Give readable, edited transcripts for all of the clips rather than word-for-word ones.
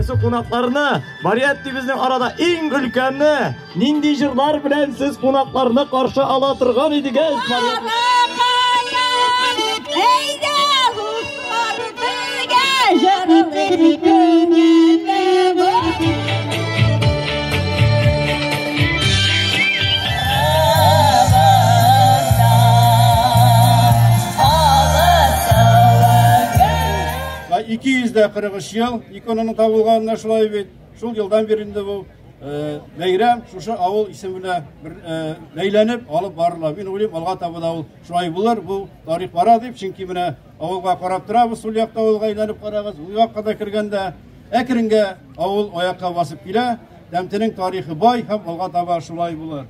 Берсе кунакларны, Мариетти безнең арада иң өлкәне. Нинди җырлар белән сез кунакларны каршы ала торган идегез? Әйдә, дуслар, бергә җырлыйк күңелле. Ә 243 ел иконаның табылганына шулай бит. Шул елдан бері инде бу бәйрәм шушы авыл исеменә бәйләнеп алып барыла. Мин уйлыйм, алга таба да ул шулай булыр, бу тарих бара дип, чөнки менә авылга карап торабыз, сул якта авылга әйләнеп карагыз, ул якка да кергәндә әкренгә авыл аякка басып килә. Тәмтенең тарихы бай һәм алга таба шулай булыр.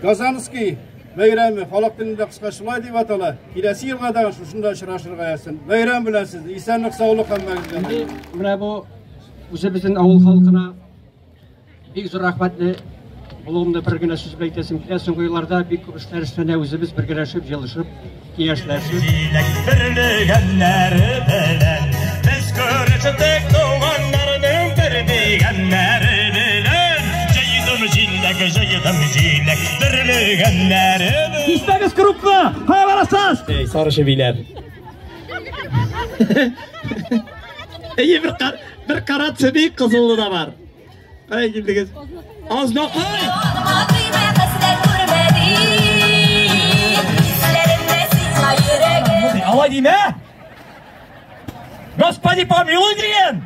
Казанский бәйрәме халык телендә кыска шулай дип атала. Киләсе елга да шушында очрашырга язсын. Бәйрәм белән сезне, исәнлек, саулык һәммәгезгә. Инде менә бу үзебезнең авыл халкына бик зур рәхмәтле булуымны бер генә сүз белән әйтәсем килә. Соңгы елларда бик күп эшләр эшләнә, үзебез бергәләшеп, җыелышып, киңәшләшеп. Җиләк бөрлегәннәре белән без күрештек туганнарның бер дигәннәре белән. Җыйдым җиләк, җыйдым җиләк, бөрлегәннәре белән. Киштәгез крупны! Кая барасыз? Эй, сары чебиләр. Әйе, бер кара чеби кызылы да бар. Кая килдегез? Азнакай! Алай димә! Господи помилуй дигән!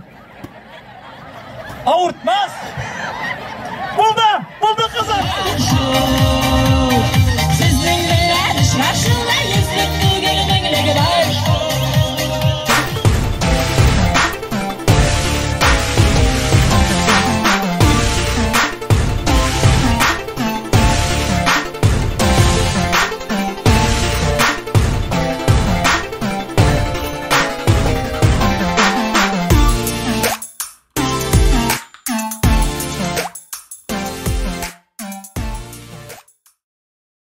Авыртмас! Булды! Булды, кызым!